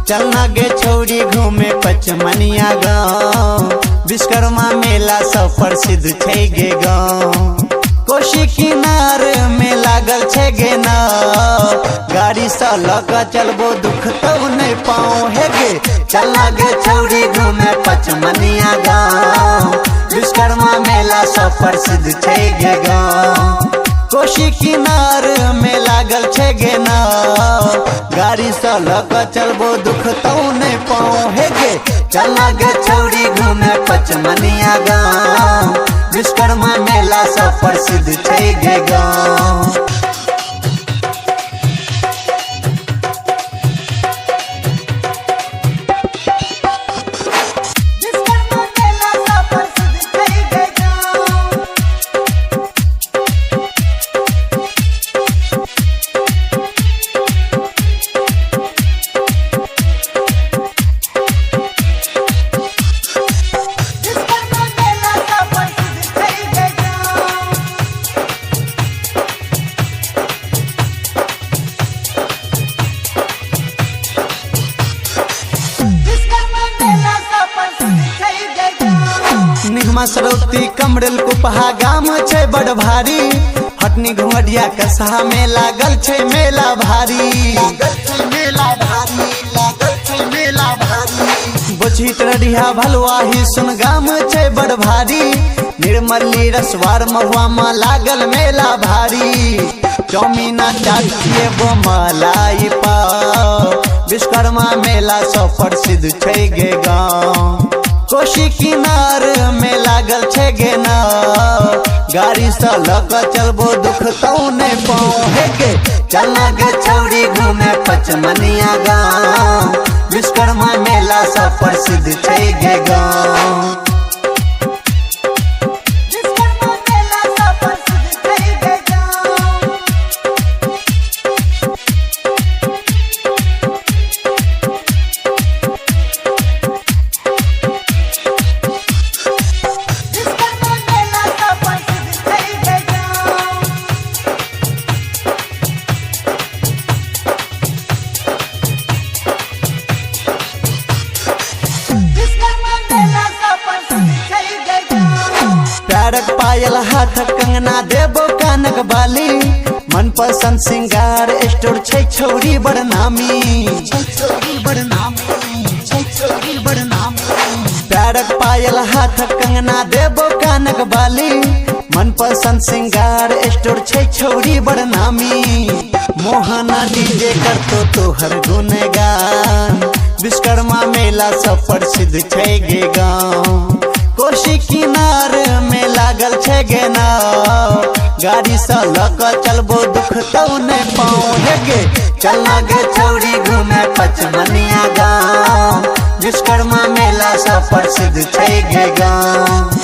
चलना गे छौरी घूमे पचमनिया गाँव, विश्वकर्मा मेला सब प्रसिद्ध छै गे गाँव। कोशी किनार में लागल छै गे नाव, गाड़ी से लग चलबो दुख तो नहीं पाओ हे गे। चलना गे छौरी घूमे पचमनिया गाँव, विश्वकर्मा मेला सब प्रसिद्ध छै गे गाँव। कोशी किनार में लागल छै गे नाव, गाड़ी से लग चलबो दुख तो नहीं पाओ हे गे। चलना गे छौरी घूमे पचमनिया गाँव, विश्वकर्मा मेला सब प्रसिद्ध छै गे गाँव। विश्वकर्मा मेला सब प्रसिद्ध छै गे गाँव। विश्वकर्मा मेला सब प्रसिद्ध छै गे गाँव। विश्वकर्मा मेला सब प्रसिद्ध छै गे गाँव। निगमा सरौती कमरेल कुपहा गाम छै बड़ भारी, हटनी घुमडिया कसहा में लागल छै मेला भारी, लागल छै मेला भारी, लागल छै मेला भारी। बोझी रढ़िया भलुआही सुन गाम छै बड़ भारी, निर्मली रसवार महुआ में लागल मेला भारी। चौमीना चाट एगो मलाई पाव, विश्वकर्मा मेला सब प्रसिद्ध छै गे गाँव। कोशी किनार में लागल छै गे नाव, गाड़ी से लग चलबो दुख तो नहीं पाओ हे गे। चलना गे छौरी घूमे पचमनिया गाँव, विश्वकर्मा मेला सब प्रसिद्ध छै गे गाँव। विश्वकर्मा मेला सब प्रसिद्ध छै गे गाँव। विश्वकर्मा मेला सब प्रसिद्ध छै गे गाँव। विश्वकर्मा मेला सब प्रसिद्ध छै गे गाँव। प्यारक पायल हाथक कंगना देबो कानक बाली, मनपसंद सिंगार स्टोर छै छौरी बड़ नामी, छै छौरी बड़ नामी, छै छौरी बड़ नामी। प्यारक पायल हाथक कंगना देबो कानक बाली, मनपसंद सिंगार स्टोर छै छौरी बड़ नामी। मोहना डीजे करतो तोहर गुणगान, विश्वकर्मा मेला सब प्रसिद्ध छै गे गाँव। कोशी किनार में लागल छै गे नाव, गाड़ी से लग चलबो दुख तो नहीं पाओ हे गे। चलना गे छौरी घूमे पचमनिया गाँव, विश्वकर्मा मेला सब प्रसिद्ध छै गे गाँव।